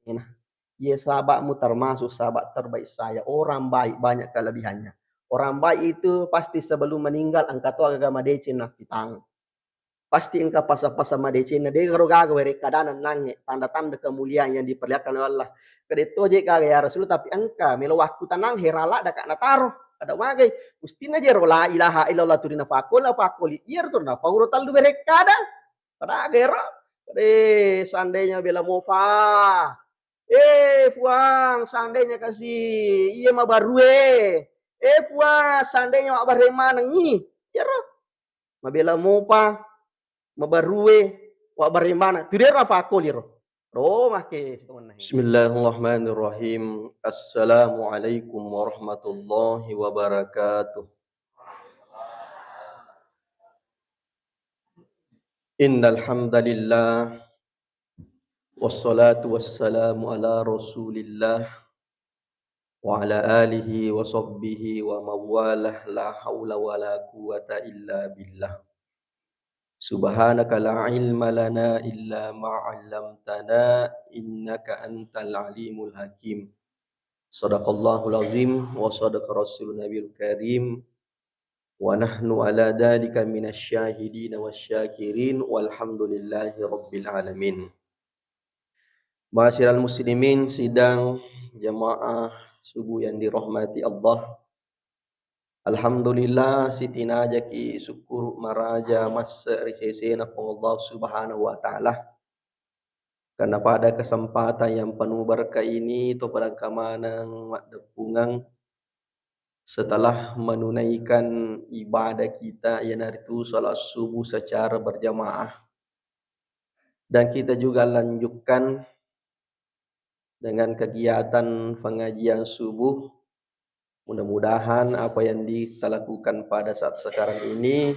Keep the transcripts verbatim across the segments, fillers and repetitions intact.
Nah, iya sahabatmu termasuk sahabat terbaik saya. Orang baik banyak kelebihannya. Orang baik itu pasti sebelum meninggal engka to gaga madeceng napitang. Pasti engka pasa-pasa madecenna, de garo gaga werekkadana nangnge, tanda-tanda kemuliaan yang diperlihatkan oleh Allah. Kede toje gaga ya Rasulullah, tapi engka melo waktu tenang, hera ladda ka nataro. Kada magai, mustinna jero la ilaha illallah turina fakol, fakoli. Iya turina pauro tallu berekkada. Pada gero. Eh, seandainya bela mofa. Eh, Puang, seandainya kasi iya mabarue. Eh, Puang, seandainya mabarre manengi. Iyaro. Mabela mopa, mabarue, wa barre maneng. Tudera fakoli ro. Ro make setengah. Bismillahirrahmanirrahim. Assalamualaikum warahmatullahi wabarakatuh. Innal hamdalillah. Wassalatu wassalamu ala Rasulillah wa ala alihi wa sahbihi wa mawalah, la haula wa la quwwata illa billah. Subhanaka la ilma lana illa ma 'allamtana innaka antal alimul hakim. Sadaqallahul azim wa sadaqa rasulun nabiyul karim. Wa nahnu ala dzalika minasy syahidin wasy syakirin walhamdulillahi rabbil alamin. Ma'asyiral muslimin, sidang jamaah subuh yang dirahmati Allah. Alhamdulillah, sitinajaki sukkuru maraja masse ri sesena Puang Allah Subhanahu wa Ta'ala. Karena pada kesempatan yang penuh berkah ini, to padangka maneng maddeppungeng setelah menunaikan ibadah kita, iyanaritu salat subuh secara berjamaah. Dan kita juga lanjutkan dengan kegiatan pengajian subuh. Mudah-mudahan apa yang kita lakukan pada saat sekarang ini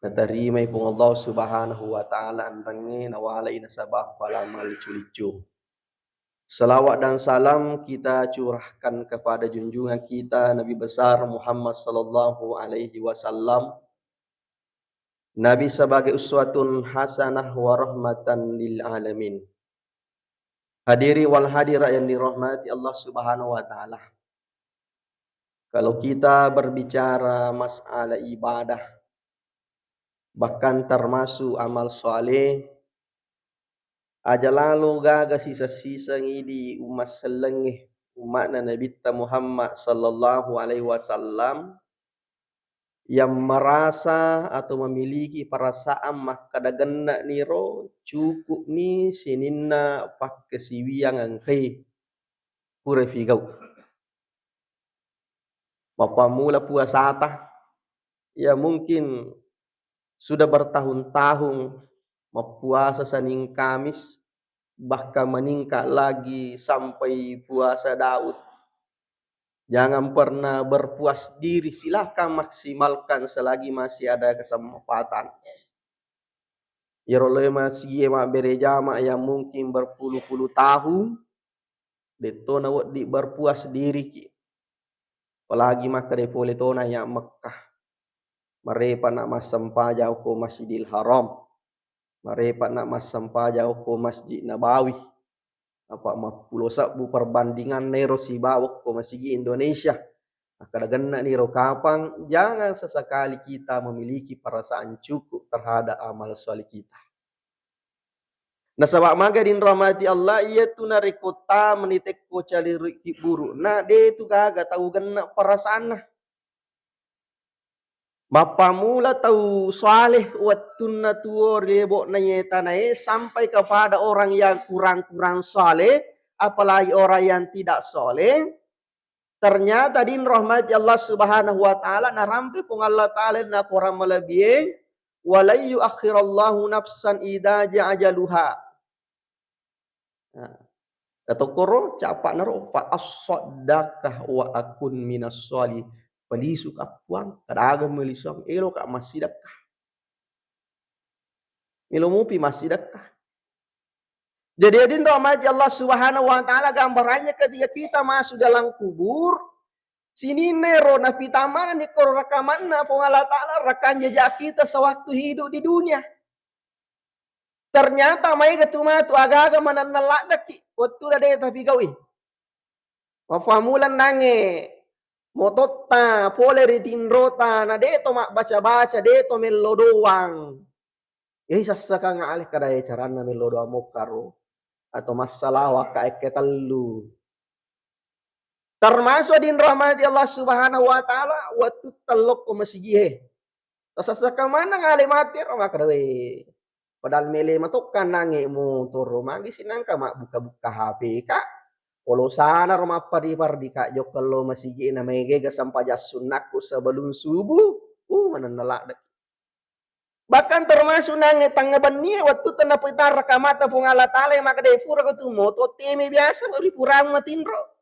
natarimai Puang Allah Subhanahu wa Ta'ala, enrengnge nawalai nasaba pala maliccu-liccu. Salawat dan salam kita curahkan kepada junjungan kita Nabi besar Muhammad sallallahu alaihi wasallam. Nabi sebagai uswatun hasanah wa rahmatan lil alamin. Hadirin wal hadirat yang dirahmati Allah Subhanahu wa Ta'ala. Kalau kita berbicara masalah ibadah, bahkan termasuk amal saleh, aja lalo gaga siseng-siseng idi umma sellengnge, umma'na Nabitta Muhammad sallallahu alaihi wasallam, yang merasa atau memiliki perasaan makkeda genne' niro cukupni sininna pakkasiwiang engkai pura figau. Mappammula puasata, ya mungkin sudah bertahun-tahun mappuasa Senin Kamis, bahkan meningkat lagi sampai puasa Daud. Jangan pernah berpuas diri, silahkan maksimalkan selagi masih ada kesempatan. Iyaro loe masigie mabbere jama yang mungkin berpuluh-puluh tahun, detto nawedding berpuas diriki. Apalagi makkeda pole tona ya Mekkah. Marepa na massempajang ko Masjidil Haram. Marepa na massempajang ko Masjid Nabawi. Apa mappulo sebbu perbandinganna ero sibawa ko masigi Indonesia. Makkeda genne' niro kapang, jangan sesekali kita memiliki perasaan cukup terhadap amal soleh kita. Nasaba maga dinrahmati Allah, iyatu narekko tamani tekko calirikki buru'na, de tu gaga tau genne' perasaanna. Mappamula tau saleh wettunna tuo ri lebo'na iye tanae, sampai kepada orang yang kurang-kurang saleh, apalagi orang yang tidak saleh, ternyata dinrahmati Allah Subhanahu wa Ta'ala, narampe Puang Allah Ta'ala na korang malebbiye, "Wa lan yuakhirallahu nafsan idza jaa ajaluha." Nah, natokkoro capa'naro, "Fa assaddaqah wa akun minas sholih." Palisu ka Puang, kadaga melisuang, elo ka massidekka. Melo mupi massidekka. Jadi, adinro amaji Allah Subhanahu wa Ta'ala, gambarannya ketika kita masuk dalam kubur, sininna ro napitamana ni koro rekamanna Puang Allah Ta'ala, rekam jejak kita sewaktu hidup di dunia. Ternyata maega tu matu aga-aga manenneng laddeki wettu de' tapigaui. Mappammula nangnge mototta pole ri tinrota, na de' to mabbaca-baca, de' to mello doang. Iye sassakang ale kada e caranna mello doang mokkaro atau massalawakka ekke tellu. Termasuk din rahmati Allah Subhanahu wa Ta'ala, wettu tellokko masigie. Tasassakang maneng ale mate ro makkeda, "We, padahal mele matokka nangnge motoro, magi sinangka mabbuka-buka H P ka? Polosana ro mappardi-pardi ka, jokka lo masigi na maegega sampajang sunnakku sebelum subuh." Uh, manenna ladde. Bahkan termasuk nangnge tangnga bennie wettu tenna pitarra kamata Puang Allah Ta'ala yang makkeda, "Fura ko tu moto teme biasa, baru fura matinro."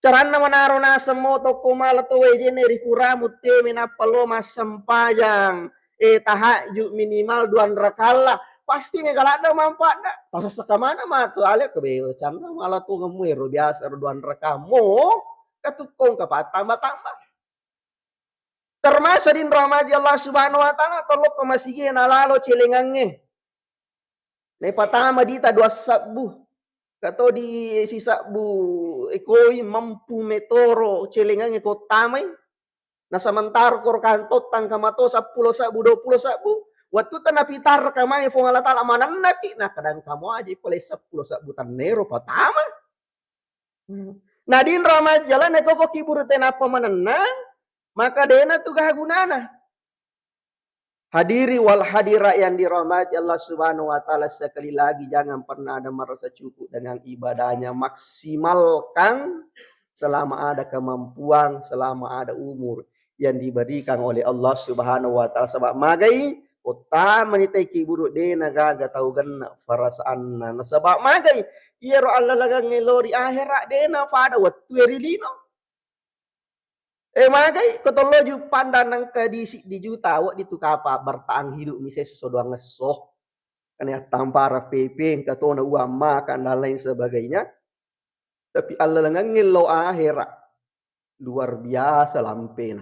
Caranna manaro naseng moto ko mala to wejene ri furamu teme nappa lo massempajang, eh, tahajud minimal dua rakalla, pasti mega ladde manfaatna. Tasasaka mana matu ale ko be canna mala to ngemu ero biasa ro dua rakamo, katukkong ka pattamba-tamba. Termasuk din rahmati Allah Subhanahu wa Ta'ala, tolokko masigi nalalo celengangnge. Naipatama dita dua sabbu. Kato di sisabbu ikoi mampu metoro celengangnge ko tamai. Na sementara koro kantottang kamato seppulo sabbu, dua puluh sabbu. Wettu tena pitar kamai Puang Allah Ta'ala manennaki, na kadang kamu aja pole seppulo sabbu tennero patama. Hmm. Nadinro majjalane koko kiburu tenappa manennang, maka dena tu gagunana. Hadiri wal hadirat yang dirahmati Allah Subhanahu wa Ta'ala, sekali lagi jangan pernah ada merasa cukup dengan ibadahnya. Maksimalkan selama ada kemampuan, selama ada umur yang diberikan oleh Allah Subhanahu wa Ta'ala. Sebab magai, uttamani teki buru dena gaga tau genna perasaanna. Nasaba magai, iyaro allalengengnge lao ri ahera dena pada wettu ri lino. Eh, magai ko tollo juppandang nengka di siddi juta, wedding tu kapa bertahan hidup mi sesso doang esso. Kan ya tampara P P, engka tona uang makan dan lain sebagainya. Tapi allalengengnge lao ahera luar biasa lampena.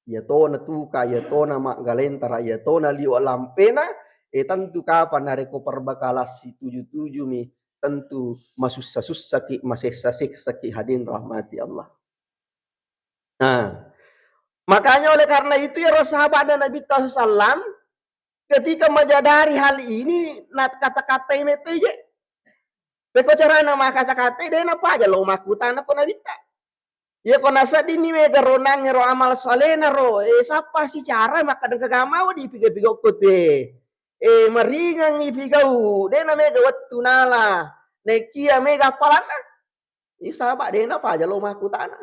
Iya tona tuka, iya tona maggalentara, iya tona liwa lampena, eh, tentu kapa narekko perbekalan situju-tuju mi, tentu masussa-sussaki, masessa-sessaki hadirin rahmati Allah. Nah, makanya oleh karena itu ya sahabatna Nabi sallallahu alaihi wasallam ketika menyadari hal ini, na kata-katai metto je. Pekko carana makkata-katai, dena paja lo makkutana ko Nabitta. Iya ko naseddinni mega ronangnge ro amal salena ro, eh, sappa si cara makkadeng kagamawa di piga-piga ko te. Eh, maringangngi pigau, dena mega wettu nala. Nekia mega appalanna. Isaba dena paja lo makkutana.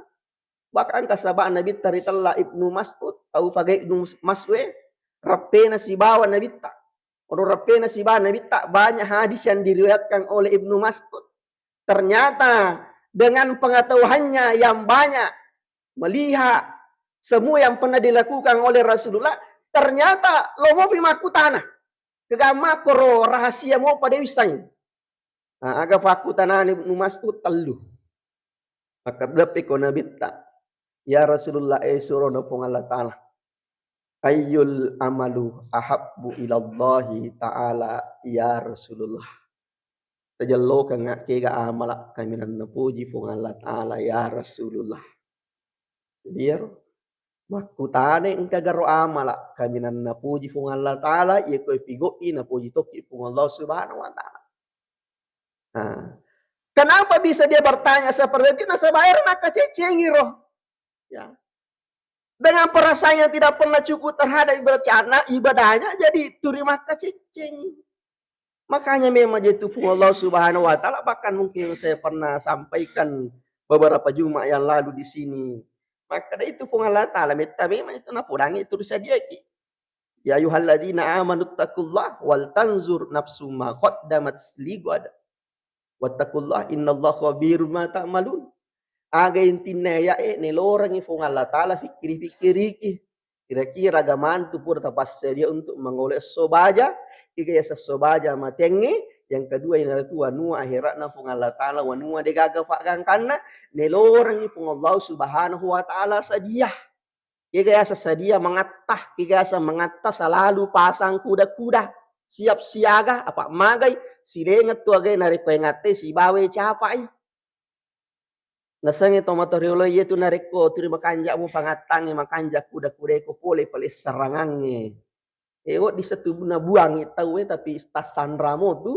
Bahkan engka sahabat Nabitta ritella Ibnu Mas'ud, tau pagai Ibnu Mas'ud e, rappena sibawa Nabitta. Oro rappena sibawa Nabitta, banyak hadis yang diriwayatkan oleh Ibnu Mas'ud. Ternyata dengan pengetahuannya yang banyak, melihat semua yang pernah dilakukan oleh Rasulullah, ternyata lo mopi makkutana. Kegamma koro rahasia mopa de wissengngi. Nah, aga pakkutanani Ibnu Mas'ud? Tellu. Makkeddepi ko Nabitta, "Ya Rasulullah, eh, surona Puang Allah Ta'ala, ayyul amalu ahabbu ilallahi ta'ala, ya Rasulullah? Tajellokengnga kega amala kaminang napuji Puang Allah Ta'ala, ya Rasulullah?" Jadi iyaro makkutana engka garo amala kaminang napuji Puang Allah Ta'ala, iya ko ipigau'i napuji tokki Puang Allah Subhanahu wa Ta'ala. Nah, kenapa bisa dia bertanya seperti itu? Nasaba ero nakkaceccengi ro. Ya. Dengan perasaan yang tidak pernah cukup terhadap ibadahnya, ibadahnya jadi turi makkaceccengi. Makanya memang jadi itu Puang Allah Subhanahu wa Ta'ala, bahkan mungkin saya pernah sampaikan beberapa Jumat yang lalu di sini. Maka dari itu Puang Allah Ta'ala metta memang itu napodangi itu disadiaki. Ya ayyuhalladzina amanu taqullaha wal tanzur nafsum ma qaddamat lighad. Wattaqullah innallaha khabirum ma ta'malun. Aga intinna aya'e, nelorengngi Puang Allah Ta'ala fikkiri-fikkiriki. Kira-kira aga mantu pura tapassadia untuk mangolo esso baja, kega yaseng esso baja matengnge, yang kedua inatu wanua ahera'na Puang Allah Ta'ala, wanua degaga paggangkanna, nelorengngi Puang Allah Subhanahu wa Ta'ala sadia. Kega yaseng sadia mangatta, kega yaseng mangatta salalu pasang kuda-kuda. siap siaga, apa magai, silengeng tu agai narekko engatte sibawa capai. Nasengnge to matoriolo iye tu narekko turi makanja' mu pangattangnge, makanja' kuda-kuda ko pole pale serangangnge. E, wedding setu nabuangngi tauwe, tapi tassanramo tu.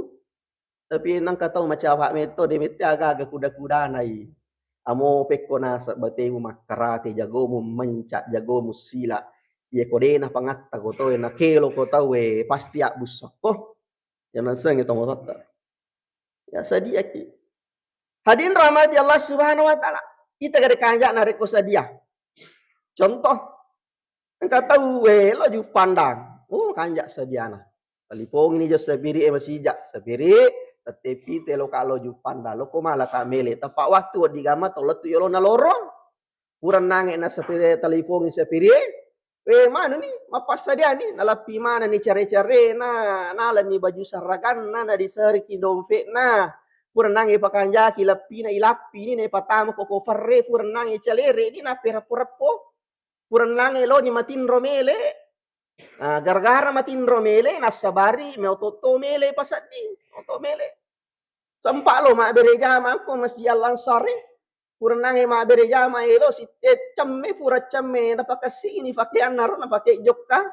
Tapi nengka tau macapa metto de mette aga-aga kuda-kudanai. Amo pekko naseng batemu makkarate, jagomu mencak, jagomu sila. Iye ko de napangatta ko tauwe, nakelo ko tauwe, pasti abbussakko. Ya nasengnge to matotta. Ya sadiaki. Hadirin rahmati Allah Subhanahu wa Ta'ala. Kita gare kanja' narekko sadia. Contoh, engka tau welo Juppandang. Oh, kanja' sadiana. Talipongi ni jo sapiri e masija'. Sapiri, tettepi telo ka lo Juppandang. Lo ko mala ka mele. Tepa waktu wedding gamma to lettu yolona lorong. Pura nange na sapiri, talipongi sapiri. Eh, manu ni, mappassadiani, nalappi manenni care-carena, nalenni baju saraganna, nadiseriki dompe'na. Pura nange pakanjaki lappina, ilappi ni, naipatama ko koferre, pura nange calere ni, nappi reppo-reppo. Pura nange lo ni matinro mele. Ah, gara-gara matinro mele, nassabari, meoto-to mele pasedding, oto mele. Sempa lo mabbere jama ko Masjid Al Ansar e. Pura nange mabbere jama elo si, eh, cemme, pura cemme, napakessini pakeanna ro, napake jokka.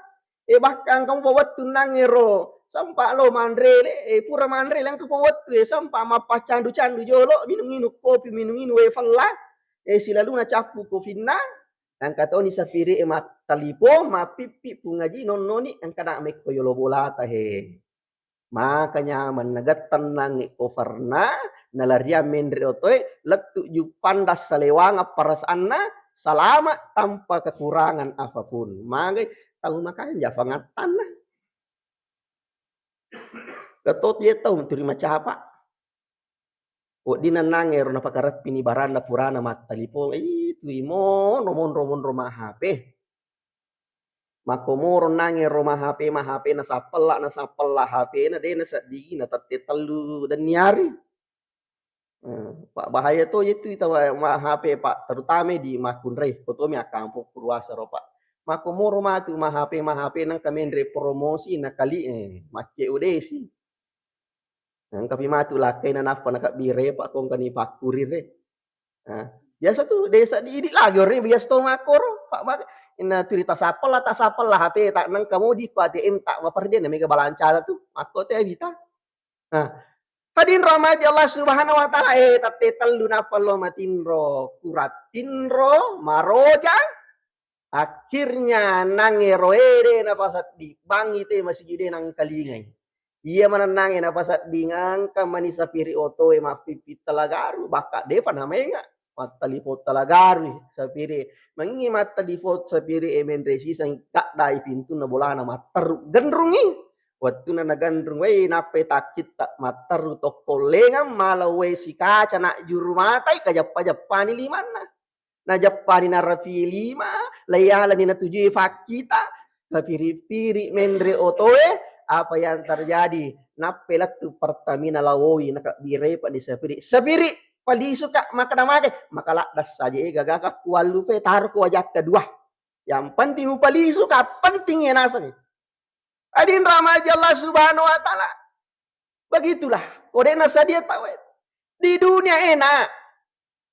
Eh, bahkan kamu bawa wettu nange ro, sempa lo manre le, eh, pura manre le engka pa wettu, eh, sempa mappacandu-candu jolo, minung-minung kopi, minung-minung wae fella. Eh, silaluna cappu kofinna. Engka toni sapiri e mattalipong, mappippi pungaji nonnoni, engka na mekko yolo bolata he. Maka nyameng nagettennangngi koferna, nalariang menre otoe, lettu Juppandang salewangeng perasaanna, salama tanpa kekurangan apapun. Magai tau makanja pangattanna. Ketot ye tau menteri macapa. Wedding nennang ero napakareppini baranda purana mattalipong, ih, tui monro, monro, monro ma H P. Makkomoro nange ro ma H P, ma H P nasappella, nasappella H P na, de naseddingi na tette tellu denniari. Eh, Pak, bahaya to itu, itu ma H P, Pak, terutama di makkunrai, kotomi akkampong puruasa ro, Pak. Makkomoro matu ma H P, ma H P nengka menre promosi na kali, eh, macce udesi. Engkapi matu lakkaina nappa nakabbire, Pak, ko engkani pakkurire. Nah, biasa tu desa di idi lagi ore biasa to makkoro, Pak, mak-, inna turi tasapella, tasapella H P ta nengka modi ko A T M ta maperdi na mega balanca tu. Makko te wita. Nah, hadirin rahmati Allah Subhanahu wa Ta'ala, eh, tette tellu nappa lo matinro, kurattinro, maroja, Akhirnya nangero ede napasedding, bangngi te masigi de nangkalingai. Iya manennange napasedding, engka mani sapiri otoe mappippi talagaru, bakka depa namaenga. Mattalipong talagarui sapiri. Mengngi mattalipong sapiri e menre siseng kaddai pintunna bolana matteru genrungi. Wettunna nagenrung, wei, nappai takkitta matteru tokko lengang mala wei sikaca najjuru matai kajeppa-jeppani limanna. Najeppani narapi lima, laiyalani natujui fakkita, napiri-piri menre otoe, apa yang terjadi? Nappe lettu Pertamina lawoi, nakabbirei pa di sapiri. Sapiri, palisuka, makkeda mage, makaladda saja e gagaka kuallupe, taro ko wajakka dua. Yang penting mupalisuka, penting ya naseng. Hadirin rahmati Allah Subhanahu wa Ta'ala. Begitulah, ko de nasadia tauwe. Di dunia ena,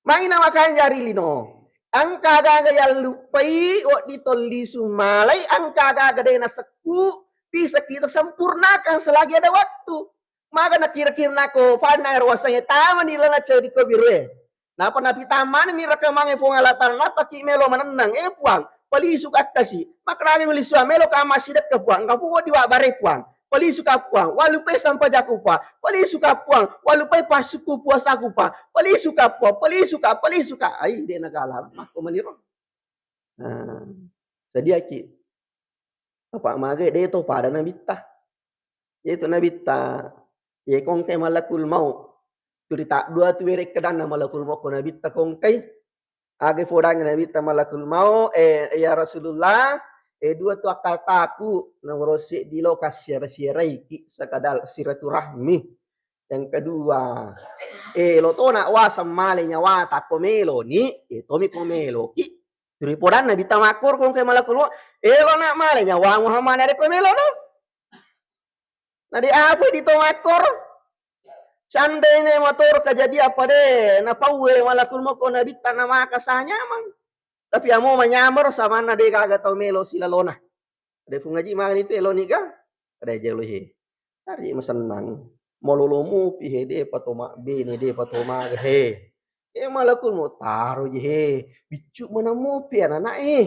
maina makanjari lino. Engka gaga yalluppai, wedding tollisu malai, engka gaga de nasekku, bisa kita sempurnakan selagi ada waktu. Maga nakira-kira nako, fanna ero wasengnge tamani lana ceddi ko birue. Napa napitamani ni rekamangnge Puang Allah Ta'ala, napaki melo manennang, eh Puang, palisu kakkasi, makkeda melisu melo ka massidekka Puang, engka Puang diwabbarei Puang, palisu ka Puang, wallupai sampajaku Puang, palisu ka Puang, wallupai passuku puasaku Puang, palisu ka Puang, palisu ka, palisu ka, ai de nagala, makko maniro. Nah, sadiaki. Apa magai de to pada nabitta. Yaitu nabitta, ye kongkai malakul maut. Turi taddua tu were kedanna malakul maut ko nabitta kongkai. Aga fodangi nabitta malakul maut, eh, ya Rasulullah, eh, dua tu akkataku, nomoro seddi lo kassiara-siaraiki sekadar silaturahmi. Yang kedua, eh, lo tona waseng male nyawata ko meloni, eh, tomi ko meloki. Turi podanna nabitta makkoro kongkai malakul maut, eh, lo na male nyawamu hammana de ko melono. Ade apa di to makkoro? Seandainya motoro kejadian apa de, napauwe malakul maut ko nabitta namaka sanyamang. Tapi amo manyamaro samanna de gaga tau melo silalona. Ade Fung Aji mangani tu eloni ga? Ade jelo he. Tari masennang. Malolo mopi he, de pa to mabbene, de pa to maga he. E malakul maut taro je he. Biccu mana mopi anak-anak e.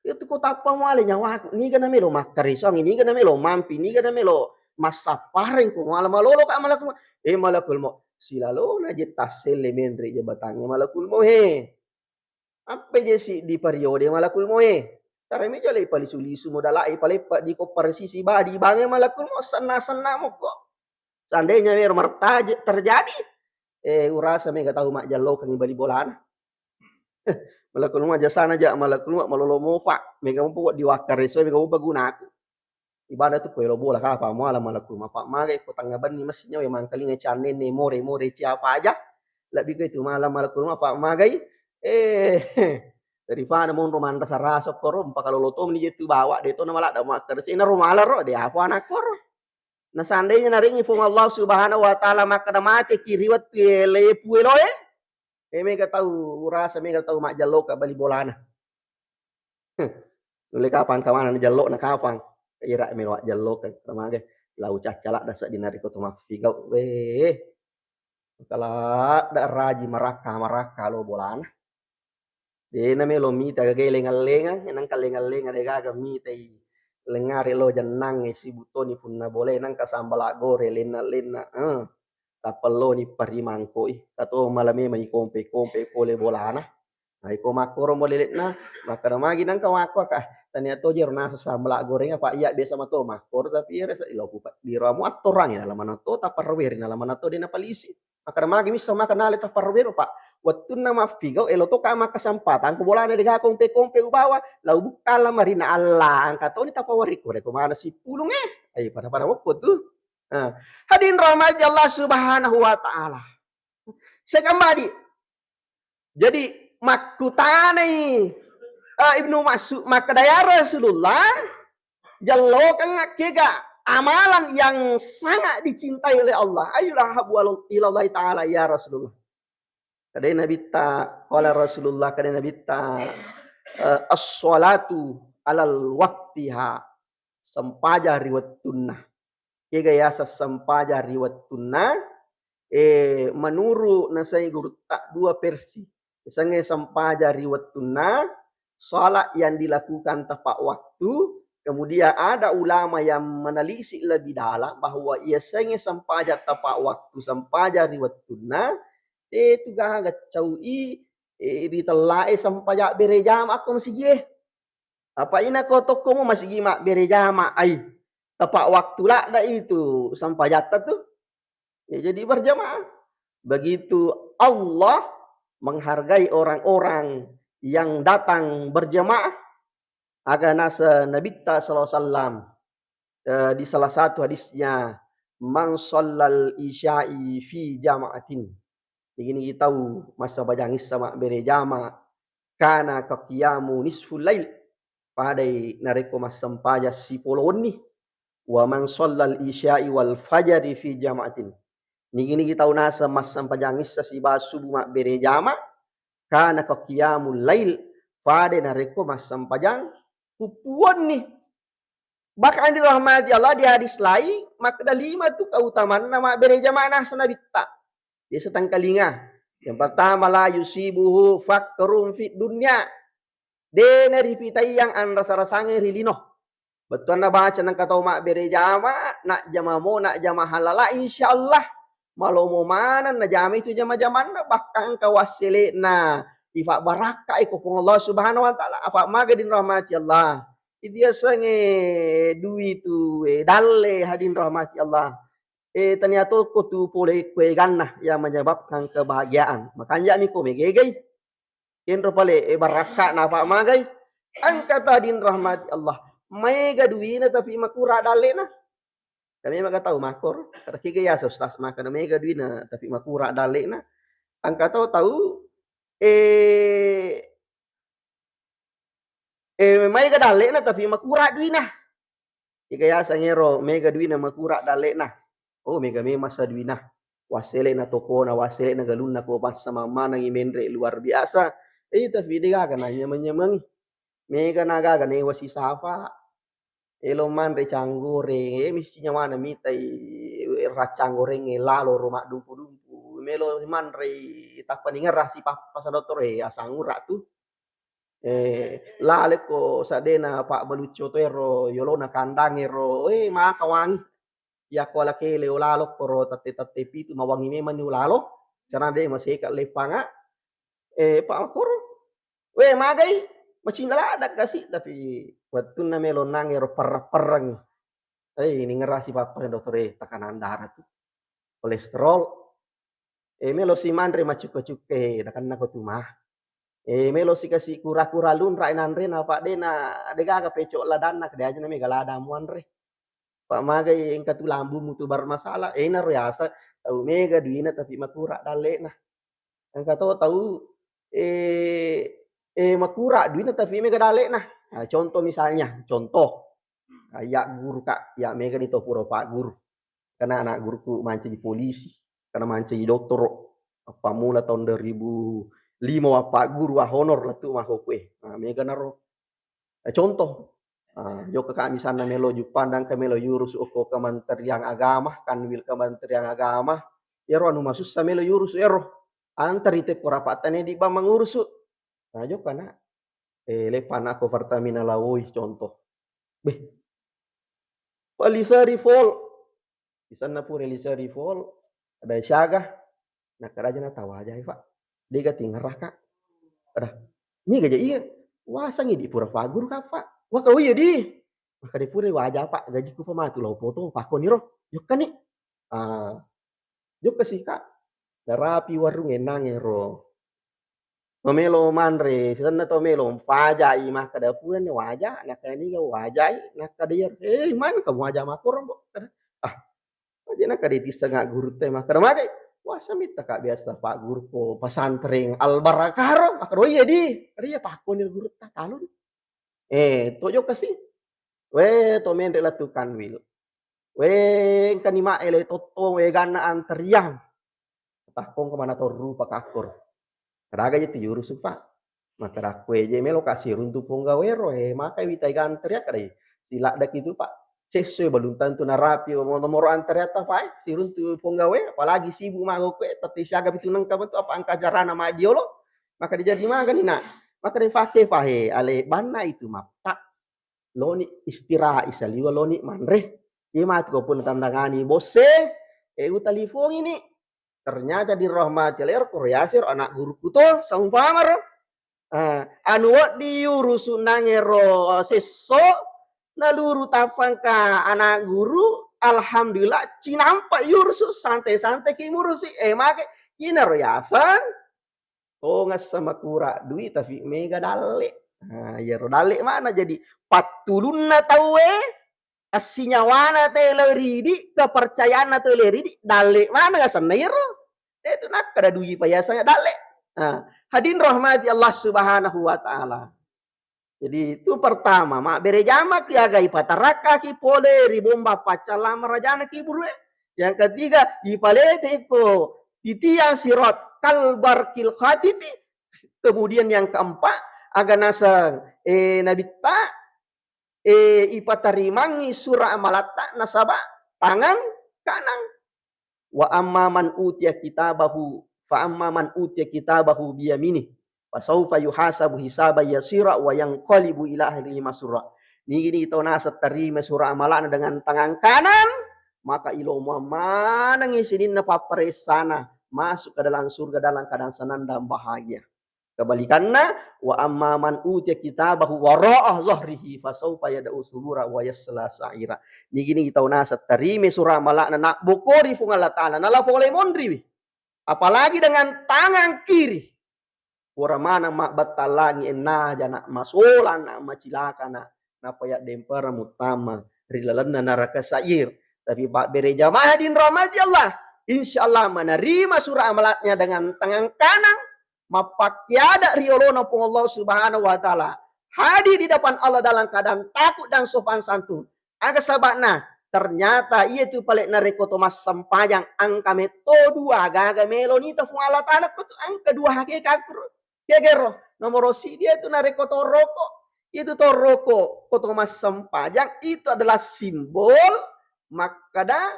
Itu ko tappa muale nyawaku. Niga na melo makkarisong, niga na melo mampi, niga na melo massappareng ko mala malolo ka malakul maut. E malakul maut. Silalona je tasselle menre jabatangnge malakul maut he. Appai je siddi periode malakul maut e. Tara meja le palisu-lisu modala e paleppa di koppar sisi badi bange malakul maut senna-senna mokko. Seandainya mero martaje-, terjadi, eh, urasa mega tau majjallokengi bali bolana. Malakul maut jasana ja malakul maut malolo mopa, mega mopa diwakkare so, mega mopa gunaku. Ibadah tu ko elo bola kapa muala malakul maut, apa magai ko tengnga benni massi nyawa mangkalinga cannenne more-more ciapa aja. Lebbi ko itu malam malakul maut, apa magai, eh, daripada monro manrasa rasa koro, mpaka lolo to meni je tu bawa, de to na maladda makkeda sena ro mala ro, de apa anak koro. Na seandainya narengi Puang Allah Subhanahu wa Ta'ala makkeda mate ki ri wettu ele puelo e, eh, mega tau urasa mega tau majjalloka bali bolana. Nulle kapang kamana na jallo na kapang. Ira melo ajjalloka, tamaga lau caccaladda sedding narekko to maffigau. Weh. Kaladda raji marakka-marakka lo bolana. Dena melo mita gagai lenga-lenga, nangka lenga-lenga de gaga mitai lengare lo jennang e sibutoni punna bole nangka sambala gore lenna-lenna. Eh. Tappelloni parimangkoi. Kato mala memang ikompe-kompe pole bolana. Nah, iko makkoro mo lele'na, makkeda magi nangka makko ka. Tania to jero nasa sambala goreng apa iya biasa mato makkoro tapi iya rasa iloku paddiro amu attorang ina lamana to taparweri na lamana to dena palisi. Makkeda magi missa makkeda nale taparweri, Pak. Wettunna maffigau elo to ka makkasampatang ko bolana dega kompe-kompe ubawa lau bukka lamarina Allah angka toni tapawari kore ko mana sipulung eh. Ayo pada-pada wokko tu. Nah, hadirin rahmati Allah Subhanahu wa Ta'ala. Sekembali. Jadi makkutanai, eh, Ibnu Mas'ud makkeda, "Ya Rasulullah, jallokeng akkega amalan yang sangat dicintai oleh Allah? Ayyul ahabbu ala-, ilallahi ta'ala ya Rasulullah?" Kadai Nabitta, qala Rasulullah, kadai Nabitta, eh, "As-salatu alal waqtiha." Sempajang ri wettunna. Kega yaseng sempajang ri wettunna? Eh, menuru nasengnge gurutta dua versi. Yasengnge sempajang ri wettunna, salat yang dilakukan tepat waktu, kemudian ada ulama yang menelisik lebih dalam bahwa yasengnge sempajang tepat waktu, sempajang ri wettunna, eh, tu gaga caui, eh, ri tellae sempajang berejama ko masigie. Apa ina ko tokko mu masigi mabbere jama ai. Tepat waktu ladda itu sempajatta tu. Ya, jadi berjamaah. Begitu Allah menghargai orang-orang yang datang berjamaah. Aga nasa Nabitta sallallahu alaihi wasallam, eh, di salah satu hadisnya, "Man shallal isya'i fi jama'atin." Nigi-nigi tau massempajang issa mabbere jama, kana ka qiyamu nisful lail. Padai narekko massempajang sipolo wenni. Wa man shallal isya'i wal fajri fi jama'atin. Nigi-nigi tau naseng massempajang issa sibawa subuh mabbere jama, kana ka qiyamul lail, pada narekko massempajang puppuonni. Bahkan dirahmati Allah, di hadis lain, makkeda lima tu keutamanna mabbere jama nasa Nabitta. Biasa tangkalinga. Yang pertama, la yusibuhu fakrun fid dunya. De naripitaiang anrasa-rasangnge ri lino. Bettuanna baca nengka tau mabbere jama, najjama mo, najjama halala, insyaallah malomo maneng najama itu jama-jamanna, bahkan engka wassele'na ifabbarakkai ko Puang Allah Subhanahu wa Ta'ala. Apa maga din rahmati Allah. Idi yasengnge dui tu, eh, dalle hadin rahmati Allah. Eh, tania to ko tu pole kueganna yang menyebabkan kebahagiaan. Makanja mi ko megegai. Kenro pale, eh, barakka na apa magai. Engka tau din rahmati Allah. Maega duina tapi makura dallena. Kami maka tau makor. Kada kega ya ustaz maka na maega duina tapi makura dallena. Engka tau tau, eh, eh, maega dallena tapi makura duina. Iga yaseng ero mega duina makura dalle'na. Oh, mega memang sa duina. Wassele'na tokona, wassele'na galunna ko bangsa mammanengi menre luar biasa. Eh, tapi degaga nanyameng-nyamengi. Mega nagaga newa sisafa. Elo manre canggoreng, eh, mesti nyawana mitai, eh, raccang goreng, eh, lalo ro maddumpu-dumpu. Melo manre tappa ningerra sipappa sa dottoro, eh, asang ura tu. Eh, lalekko sadena Pak Balucco to ero yolona kandang ero, eh, maka wangi. Yakko ala kele ulalo koro tette-tette pitu mawangi memang ni ulalo. Carana de maseka leppanga. Eh, Pak Makoro. We, magai, macinna ladang kasi, tapi wettunna melo nang ero perreng-perreng. Eh, ini ngerasi papa dottore, tekanan darah tu. Kolesterol. Eh, melo si manre macukka-cukka, eh, nakenna ko tu mah. Eh, melo si kasi kura-kura lunra nanre na apa de na degaga pecok ladanna, kede aja na mega ladang muanre. Pak magai engka tu lambungmu tu bermasalah. Eh, naro yasa tau mega duina tapi makura dalle'na. Engka to tau, eh, eh, makura duina tapi mega dalle'na. Nah, contoh misalnya, contoh. Ah, iya guru, Kak, iya mega ni to pura Pak guru. Karena anak guruku mancaji polisi, karena mancaji dottoro. Apa mula tahun dua ribu lima wa Pak guru wa honor lettu mako kue. Nah, mega naro. Eh, contoh, ah, jokka kami sanna melo juppandang ke melo yurus okko Kementerian Agama, Kanwil Kementerian Agama, ero anu masussa melo yurus ero. Antari tekko rapattane di bang mangurusu. Nah, jokka na. Eh, lepa anakko Pertamina Lawoi contoh. Beh. Palisari Pol. Isanna pura Elisari Pol, ada siaga, nakkeda aja na tawajai, Pak. Dega tingeraka. Ada, niga ja iya. Wasangi di pura Pak guru ka, Pak. Waka, oh iya di. Maka di pura waja, Pak, gajiku pa matu lao potong, Pak, koniro. Jokka ni. Ah, jokka si, Kak. Narapi warung enang ero. Mamelo manre, sisenna to melo, pajai makkeda, "Purani waja?" Nakkeda, "Niga wajai?" Nakkeda, "Iya." "Eh, mana kamu waja makkoro, Mbok?" Kada, "Ah, waja." Nakkeda, "Tisseng guru te." Makkeda, "Magai." "Wasa mitta ka biasa Pak guru ko pesantren Al Barakah ro." Makkeda, "Oh iya di." Kada, "Iya pakkoni guru ta talun." Eh, to jokka si. We, to menre lettu Kanwil. We, engkani maele tottong, we, ganna anteriang. Takkong kemana to rupa kakkor. Kadaga je tu jurusu, Pak. Maka dakku eje melo kasi runtu ponggawe ro, eh, maka witai ganteriang kadai. Siladdaki tu, Pak. Sesso balum tentu narapi, nomoro anteriang ta, Pak, eh, siruntu ponggawe, apalagi sibuk mago kue, tette siaga pitu nengka bentuk apa angka carana madiolo. Maka dijadi magani, Nak. Maka difake fahe ale banna itu matta. Loni istirahat isaliwa loni manre. Iya matu ko pun tandangani bosse, eh, utalifongini. Ternyata dirahmati Allah, ero koro yasir anak guruku to, saumpama ro. Ah, anu wedding yurusu nangero sesso, naluru tappangka anak guru, alhamdulillah, cinampa yurusu, santai-santai ki murusi. Eh, make, inaro yaseng, tongeng sa makura dui, tapi mega dalle. Nah, iyaro dalle mana jadi pattulunna tauwe, assinyawana tele ridi, kepercayaanna tele ridi, dalle mana asenna iyaro. Itu nakkeda dui pa yaseng dalle. Nah, hadirin rahmati Allah Subhanahu wa Ta'ala. Jadi, itu pertama, mabbere jamaki aga ipatarakaki pole ri bomba paccallang marajana ki burue. Yang ketiga, ipalete ko titiang sirat kalbarkil khatifi. Kemudian yang keempat, aga naseng, eh, nabitta, eh, ipatarimangngi sura amalatta nasaba tangan kanang. Wa amma man utiya kitabahu, fa amma man utiya kitabahu biyamini, fa saufa yuhasabu hisaban yasira wa yanqalibu ila ahlihi masrura. Nigi-nigi tau naseng tarima sura amalana dengan tangan kanan, maka ilomo manengi sininna papparessana masuk ke dalam surga dalam keadaan senang dan bahagia. Kebalikanna, wa amma man utiya kitabahu wara'a zahrihi fasaufa yad'u subura wa yasla sa'ira. Nigi-nigi tau naseng tarima sura amalana, nabbokori Puang Allah Ta'ala, nala pole monriwi. Apalagi dengan tangan kiri. Pura maneng mabbattang langi, ennaja nak masolang, nak macilaka, nak nappa yaddempereng muttama ri lalenna naraka sa'ir. Tapi pabbere jamaah hadirin rahmati Allah, insya Allah menerima sura amalnya dengan tangan kanan, mappakkiada ri olona Puang Allah Subhanahu wa Ta'ala, hadir di depan Allah dalam keadaan takut dan sopan santun, Aga saba'na? Ternyata iya tu pale narekko to massempajang engka metto dua aga-aga melo nita Puang Allah Ta'ala, ko tu engka dua hakeka kuro. Kegero, nomoro siddi itu narekko to roko. Itu to roko, ko to massempajang itu adalah simbol makkada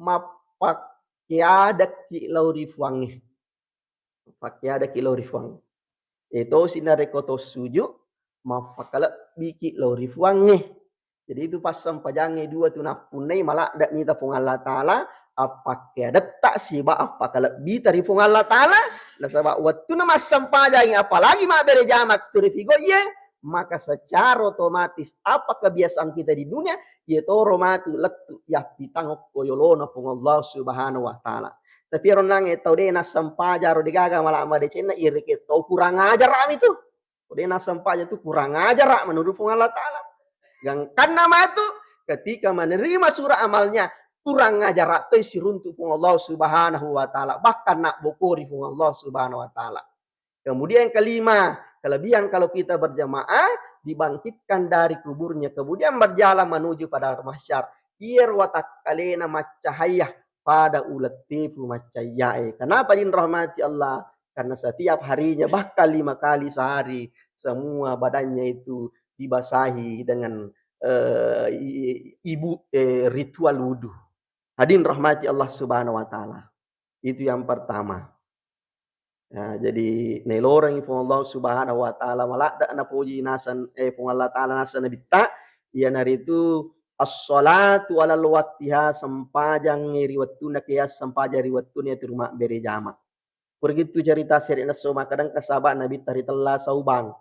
mappakkeadekki lao ri Puangnge. Mappakkeadekki lao ri Puangnge. E tosi narekko to suju, mappakalebbiki lao ri Puangnge. Jadi itu passempajangnge dua tu nappunnai maladde nita Puang Allah Ta'ala, appakkeadetta siba appakalebbita ri Puang Allah Ta'ala. Nasaba wettunna massempajangngi, apalagi mabbere jama tu ri figo iye, maka secara otomatis apa kebiasaan kita di dunia, iye toro matu lettu yappitang okko yolona Puang Allah Subhanahu wa Ta'ala. Tapi ero nangnge tau de nassempajang ro, degaga mala madecenna, iye rekeng tau kurang ajar ami tu. Ko de nassempajang tu kurang ajar menurut Puang Allah Ta'ala. Gangkanna matu ketika menerima surah amalnya, kurang ajar toi siruntu Puang Allah Subhanahu wa Ta'ala, bahkan nabbokori Puang Allah Subhanahu wa Ta'ala. Kemudian yang kelima, kelebihan kalau kita berjamaah, dibangkitkan dari kuburnya, kemudian berjalan menuju padang mahsyar. Iyaro watakkalena maccahaya pada ulettepu maccayae. Kenapa, hadirin rahmati Allah? Karena setiap harinya, bahkan lima kali sehari, semua badannya itu dibasahi dengan, eh, i-, ibu, eh, ritual wudhu. Hadirin rahmati Allah Subhanahu wa Ta'ala. Itu yang pertama. Ya, jadi nailorengngi Puang Allah Subhanahu wa Ta'ala, maladde napoji naseng, eh, Puang Allah Ta'ala naseng Nabitta, iyanaritu as-salatu alal waqtiha, sempajangnge ri wettunna, kiya sempajang ri wettunna, yatu mabbere jama. Pura gitu cerita sere nasso makkadang kasaba Nabitta ritella Sauban.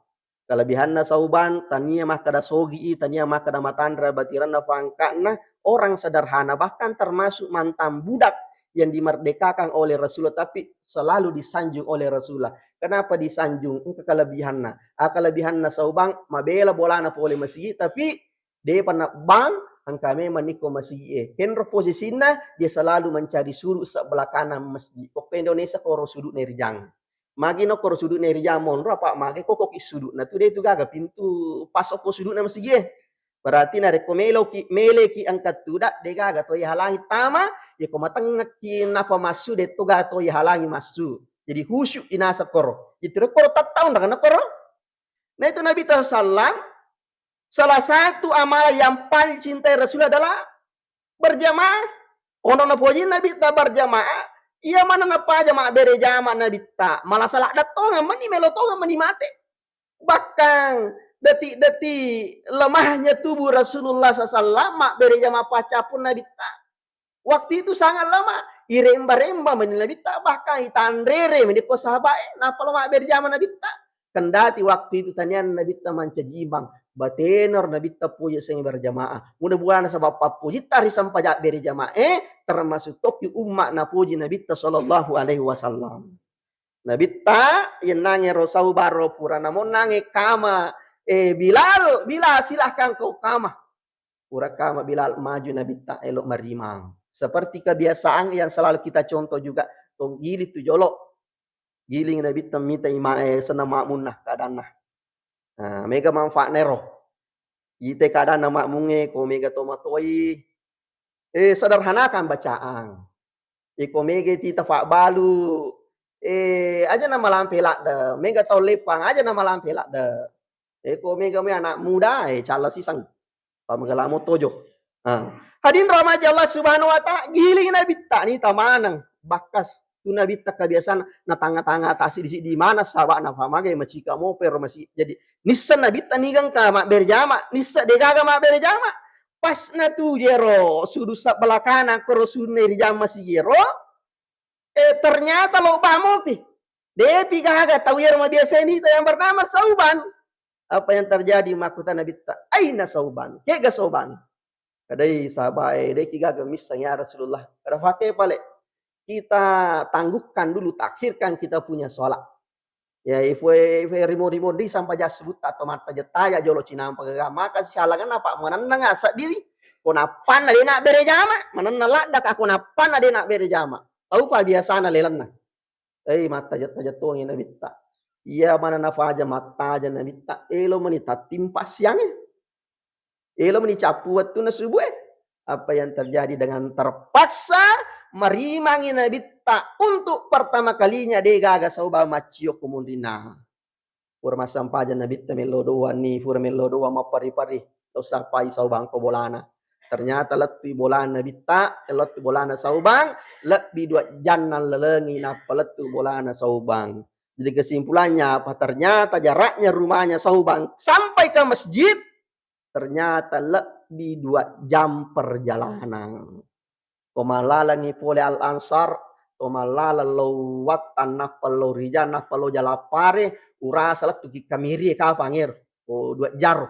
Kelebihanna Sauban, tania makkada sogi i, tania makkada matanre batiranna, pangkatna orang sederhana, bahkan termasuk mantan budak yang dimerdekakan oleh Rasulullah, tapi selalu disanjung oleh Rasulullah. Kenapa disanjung? Engka kelebihanna. Ah, kelebihanna Sauban, mabela bolana pole masigi, tapi depa nabbang, engka memang niko masigi e. Kenro posisinna, dia selalu mencari sudut sebelah kanan masjid. Okko Indonesia koro sudut nerijang. Magi no koro sudut nerijang monro, apa magi kokoki sudut na tu, de tu gaga pintu pas okko sudut na masigi e. Berarti narekko meloki, meleki engka tuda, de gaga to ihalangi tama, ya ko matengngeki napa massu, de to gaga to ihalangi massu. Jadi khusyuk inasa koro. Itu koro tattaung dengan koro. Nah, itu Nabi sallam, salah satu amalan yang paling cintai Rasul adalah berjamaah. Ono napoji Nabitta berjamaah, iya mana napaja mabbere jama Nabitta, malah salah dattongan meni, melo tongan meni mate. Bahkan detik-detik lemahnya tubuh Rasulullah sallallahu alaihi wasallam, mabbere jama paccappu Nabitta. Waktu itu sangat lemah, iremba-remba meni Nabitta, bahkan itanrere meni ko sahabae, nappa lo mabbere jama Nabitta. Kendati waktu itu tanian Nabitta mancaji imang, batenaro Nabitta poji sengnge berjamaah. Mudah-mudahan nasaba pappojitta ri sempajang bere jamaah, eh, termasuk toki umma napoji Nabitta sallallahu alaihi wasallam. Nabitta yennange ro Sauban ro pura namonnange kama, eh, Bilal, Bilal, silahkan kau kama. Pura kama Bilal, maju Nabitta elo marimang. Seperti kebiasaan yang selalu kita contoh juga, tong giling tu jolo. Giling Nabitta mita ima-, eh, senna makmunna keadaanna. Nah, mega manfaatna ero. Ite keadaanna makmungnge, ko mega to matoi, eh, sederhanakan bacaan. Iko mega tita fabbalu, eh, aja na malampe ladde, mega tau leppang, aja na malampe ladde. Iko mega me anak muda, eh, calla siseng. Pamega lamo tojo. Ah. Hadirin rahmati Allah Subhanahu wa Ta'ala, giling Nabitta ni tamaneng. Bakas tu Nabitta kebiasaan na tanga-tanga tasi di sidi mana sabana pamagai macika mope ro masi. Jadi nissa Nabitta nigang ka mabbere jama, nissa degaga mabbere jama. Pas na tu jero sudu sebelah kanan koro sunne ri jama si jero, eh, ternyata lo bamopi. Depi gaga tau yero mabiasa ini yang bernama Sauban. Apa yang terjadi? Makkutana Nabitta, "Aina Sauban? Kega Sauban?" Kadai sahabae, "Deki gaga missang ya Rasulullah." Kada fake pale. Kita tangguhkan dulu, takhirkan kita punya sholat. Ya, ifo, ifo rimo-rimo di sampai jas sebut atau mata jetaya jolo cinampa gaga. Maka sialangan apa menenang asa diri. Ko nappanna de nak bere jama, menenang ladda ka ko nappanna de nak bere jama. Tau pa biasana lelenna. Eh, mattaja-taja tongi Nabitta. Iya mana nafaja mattaja Nabitta. Elo meni tattimpa siange. Elo meni cappu wettunna subuh e. Apa yang terjadi? Dengan terpaksa marimangi Nabitta untuk pertama kalinya de gaga Saubang maccio ko munrinna. Pura massempajang Nabitta mello doang ni, pura mello doang mappari-pari, lo sappai Saubang ko bolana. Ternyata lettui bolana Nabitta, lettui bolana Saubang, lebbi dua janna lalengi nappa lettu bolana Saubang. Jadi kesimpulannya apa? Ternyata jaraknya rumahnya Saubang sampai ke masjid ternyata lebbi dua jam perjalanan. To mallalengngi pole Al Ansar, to mallalang lao Wattan, nappa lao Rijang, nappa lao Jalapare, urasa lettuki Kamirie kapang ero. Oh, dua jaro.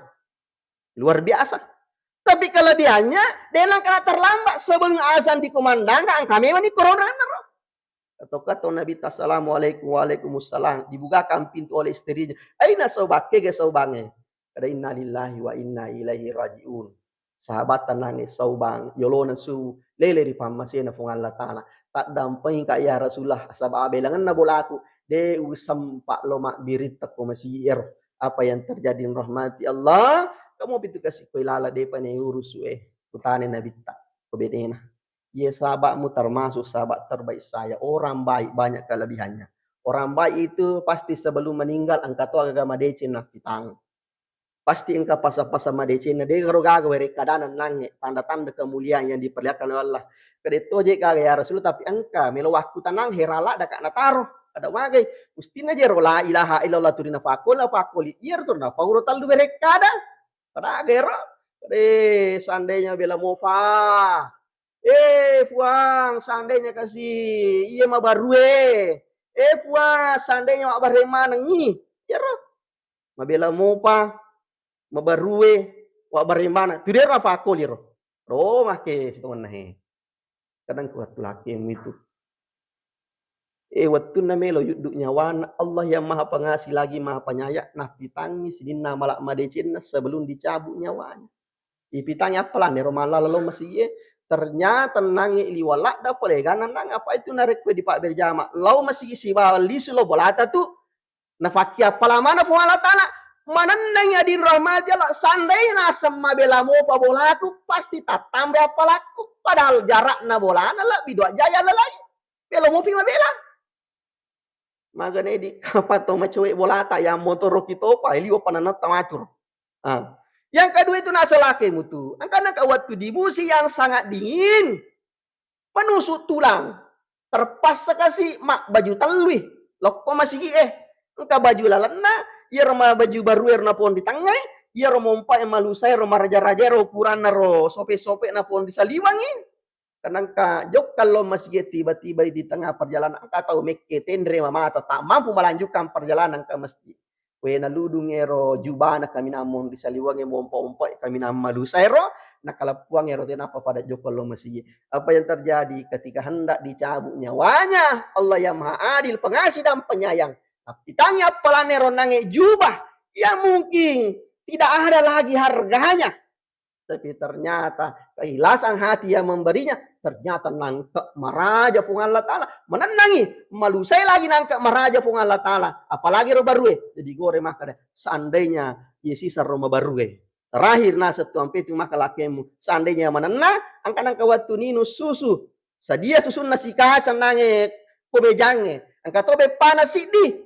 Luar biasa. Tapi kelebihannya, de nengka terlambat, sebelum azan dikumandangkan, angka memang ni corona ro. Kato-kato Nabitta, "Assalamualaikum." "Waalaikumsalam." Dibukakan pintu oleh istrinya. "Aina Saubang? Kega Saubangnge?" Kada, "Inna lillahi wa inna ilaihi rajiun." Sahabatta nangnge Saubang, yolona su lele ri pammasena Puang Allah Ta'ala. "Taddampengi ka ya Rasulullah, saba abelangenna bolaku, de usempa lo mabbiritta ko masigi ero." Apa yang terjadi, rahmati Allah, kamu pitu kasi ko ilala depa ne urusu e, kutane Nabitta ko benena. Iye sahabatmu termasuk sahabat terbaik saya. Orang baik banyak kelebihannya. Orang baik itu pasti sebelum meninggal engka to aga madeceng nappitang. Pasti engka pasa-pasa madecenna, de garo gaga werekkadana nangnge tanda-tanda kemuliaan yang diperlihatkan oleh Allah. Kede to je gaga ya Rasulullah, tapi engka melo wakku tanang hera ladda ka nataro. Kada wagai, mustinna jero la ilaha illallah turina fakkola fakkoli, iya turina fauro tallu werekkada. Kada gero. Eh, seandainya bela mopa. Eh, Puang, seandainya kasi iya mabarue. Eh, Puang, seandainya wabbareng manengngi. Iyaro. Mabela mopa, mabarue, wabbareng maneng. Tudero apa koliro. Ro make sitongenna he. Kadang ku wettu lakemu itu. Eh, wettunna melo yuddu nyawana, Allah yang Maha Pengasih lagi Maha Penyayang, napitangi sininna mala madecenna sebelum dicabut nyawanya. Ipitangi appalanna ero mallala lao masigi e, ternyata nangnge liwa ladda poleganna nang apa itu narekko dipabberjama lao masigi sibawa lisu lao bolata tu. Nafakkiappala maneng Puang Allah Ta'ala, manenneng adin rahmati Allah, seandainya naseng mabela mopa bolaku, pasti tattambai appalakku. Padahal jarakna bolana lebbi dua jaya lalai. Bela mopi mabela. Magana idi, apa to macowe bolata yang motoroki topa, liwa pananatta macur. Ah. Yang kedua itu nasalake mutu. Angkana ka waktu di musim yang sangat dingin, manusuk tulang. Terpaksa kasi mabbaju tellui. Lokko masigi e. Engka baju lalenna, iyaro ma baju baru ero napong di tengngai, iyaro mompa e malusa ero maraja-raja ero ukuranna ro sope-sope napong di saliwangi. Karena engka jokka lo masigi e tiba-tiba di tengah perjalanan engka tau mekke tenre mamata tak mampu melanjutkan perjalanan ke masjid. We naludung ero jubana kaminang monri saliwangnge mompa-ompa kaminang malusa ero, nakaleppuang ero tenapa pada jokka lo masigi. Apa yang terjadi ketika hendak dicabut nyawanya? Allah yang Maha Adil, Pengasih dan Penyayang. Tapi tanya appalanna ero nangnge jubah yang mungkin tidak ada lagi harganya. Tapi ternyata keikhlasan hati yang memberinya, ternyata nangke maraja Puang Allah Ta'ala. Menenangi, malusai lagi nangke maraja Puang Allah Ta'ala. Apalagi ro barue. Jadi gore maka deh, seandainya ye sisa ro mabarue. Terakhir naseng tu ampe tu maka lakemu. Seandainya manenna, angka nangka waktu ninu susu. Sadia susunna sikaca nangnge ko bejangnge. Angka to beppana siddi.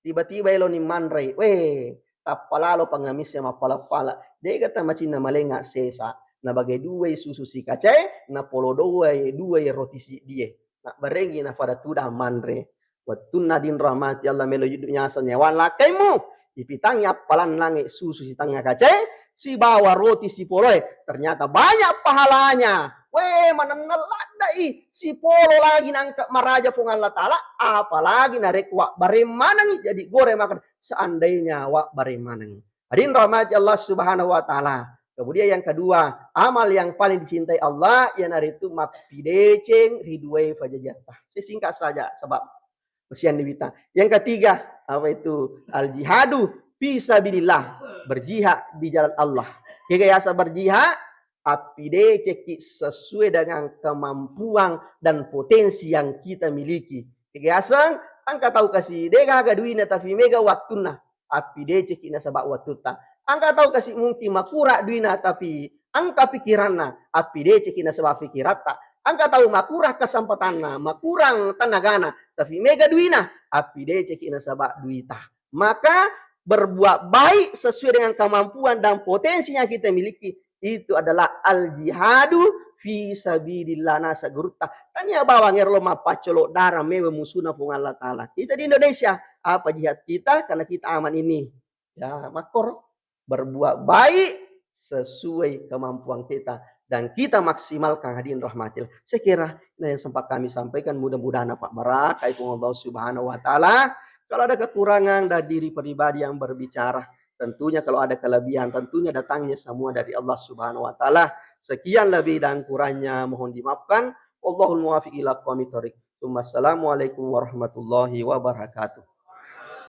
Tiba-tiba eloni manrei, weh, tappa lalo pangamis e mappala-pala. Dega tamacinna malenga sesa. Nabage duai susu sikacae, napolo duai, duai roti siddie. Nabbarengi nafada tudang manre. Wettunna dinro mati Allah melo yuddu nyasa nyawa lakaimu. Ipitangi appalannange susu sitengnga kacae, sibawa roti sipoloe. Ternyata banyak pahalanya. Weh, manenna laddai. Sipolo lagi nangka maraja Puang Allah Ta'ala, apalagi narekko wabbareng manengi. Jadi gore makan seandainya wabbareng manengi. Hadirin rahmati Allah Subhanahu wa Ta'ala. Kemudian yang kedua, amal yang paling dicintai Allah iyanaritu mappideceng ri duai pajajatta. Saya singkat saja sebab kasihan di wita. Yang ketiga, apa itu? Al-jihadu fi sabilillah, berjihad di jalan Allah. Kega yasa berjihad? Appidecekki sesuai dengan kemampuan dan potensi yang kita miliki. Kega yaseng, engka tau kasi degaga duina tapi mega wattunna. Appidecekki nasaba wattutta. Engka tau kasi mungkin makurang duina tapi engka pikiranna, appideceki nasaba pikiratta. Engka tau makurang kesempatanna, makurang tenagana, tapi mega duina, appideceki nasaba duita. Maka berbuat baik sesuai dengan kemampuan dan potensi yang kita miliki itu adalah al-jihadu fi sabilillah. Nasa gurutta, tania bawang ero lo mappaccolo darah mewe musuna Puang Allah Ta'ala. Kita di Indonesia, apa jihad kita? Karena kita aman ini. Ya, makor berbuat baik sesuai kemampuan kita dan kita maksimalkan, hadirin rahmatil. Saya kira ini yang sempat kami sampaikan, mudah-mudahan dapat berkah Puang Allah Subhanahu wa Ta'ala. Kalau ada kekurangan dari diri pribadi yang berbicara, tentunya kalau ada kelebihan, tentunya datangnya semua dari Allah Subhanahu wa Ta'ala. Sekian lebih dan kurangnya mohon dimaafkan. Wallahul muwaffiq ila aqwamit thoriq. Tsumma assalamualaikum warahmatullahi wabarakatuh.